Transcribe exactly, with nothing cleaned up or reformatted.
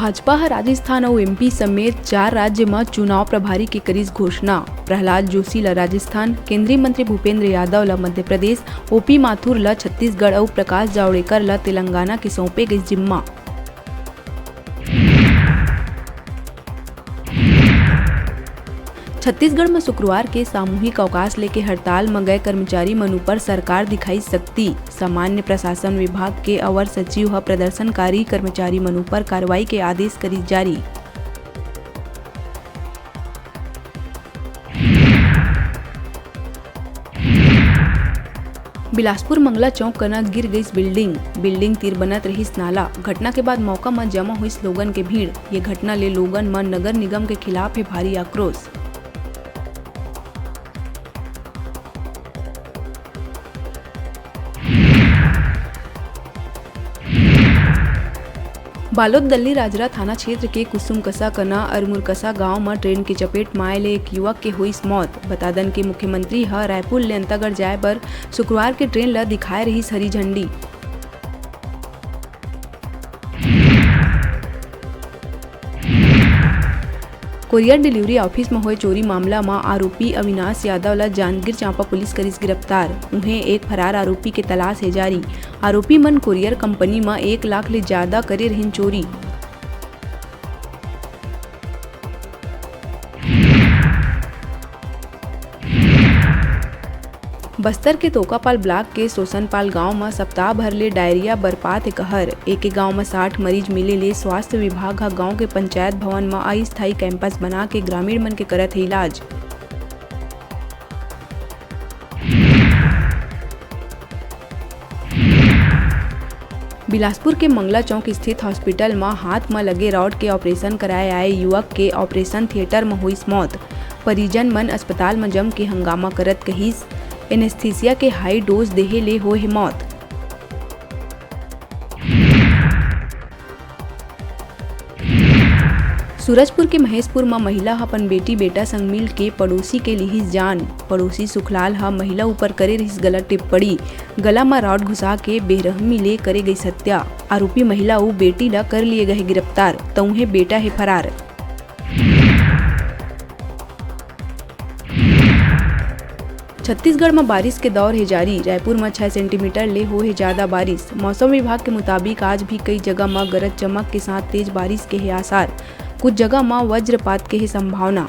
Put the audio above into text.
भाजपा ह राजस्थान अउ एमपी समेत चार राज्य म चुनाव प्रभारी के करिस घोषणा। प्रहलाद जोशी ल राजस्थान, केंद्रीय मंत्री भूपेंद्र यादव ल मध्य प्रदेश, ओपी माथुर ल छत्तीसगढ़ अउ प्रकाश जावड़ेकर ल तेलंगाना के सौंपे गइस जिम्मा। छत्तीसगढ़ म शुक्रवार के सामूहिक अवकाश लेके हड़ताल म गए कर्मचारी मन ऊपर सरकार दिखाई सख्ती। सामान्य प्रशासन विभाग के अवर सचिव ह प्रदर्शनकारी कर्मचारी मन ऊपर कार्रवाई के आदेश करिस जारी। बिलासपुर मंगला चौक कना गिर गइस बिल्डिंग। बिल्डिंग तीर बनत रहिस नाला। घटना के बाद मौका म जमा होइस लोगन के भीड़। ये घटना ले लोगन म नगर निगम के खिलाफ हे भारी आक्रोश। बालोद दल्लीराजरा थाना क्षेत्र के कुसुमकसा कना अरमुरकसा गांव म ट्रेन के चपेट म आए ले एक युवक के होइस मौत। बता दन के मुख्यमंत्री ह रायपुर ले अंतागढ़ जाए बर शुक्रवार के ट्रेन ल दिखाए रहिस हरी झंडी। कोरियर डिलीवरी ऑफिस म होए चोरी मामला म आरोपी अविनाश यादव ल जांजगीर चांपा पुलिस करिस गिरफ्तार। उहें, एक फरार आरोपी के तलाश हे जारी। आरोपी मन कोरियर कंपनी म एक लाख ले जादा करे रहिन चोरी। बस्तर के तोकापाल ब्लॉक के सोसनपाल गांव म सप्ताह भर ले डायरिया बरपात हे कहर। एके गांव म साठ मरीज मिले ले स्वास्थ्य विभाग ह गांव के पंचायत भवन म अस्थायी कैंपस बना के ग्रामीण मन के करत हे इलाज। बिलासपुर के मंगला चौक स्थित हॉस्पिटल म हाथ म लगे रॉड के ऑपरेशन कराए आए युवक के ऑपरेशन थिएटर म होइस मौत। परिजन मन अस्पताल म जम के हंगामा करत कहिस, एनेस्थीसिया के हाई डोज देहे ले होए हे मौत। सूरजपुर के महेशपुर म महिला ह अपन बेटी बेटा संग मिल के पड़ोसी के लिहिस जान। पड़ोसी सुखलाल ह महिला ऊपर करे रिहिस गलत टिप्पणी। गला म रॉड घुसा के बेरहमी ले करे गइस हत्या। आरोपी महिला अउ बेटी ल कर लिए गए गिरफ्तार, त उहें बेटा हे फरार। छत्तीसगढ़ म बारिश के दौर हे जारी। रायपुर म छह सेंटीमीटर ले हो हे जादा बारिश। मौसम विभाग के मुताबिक आज भी कई जगह म गरज चमक के साथ तेज बारिश के हे आसार। कुछ जगह म वज्रपात के हे संभावना।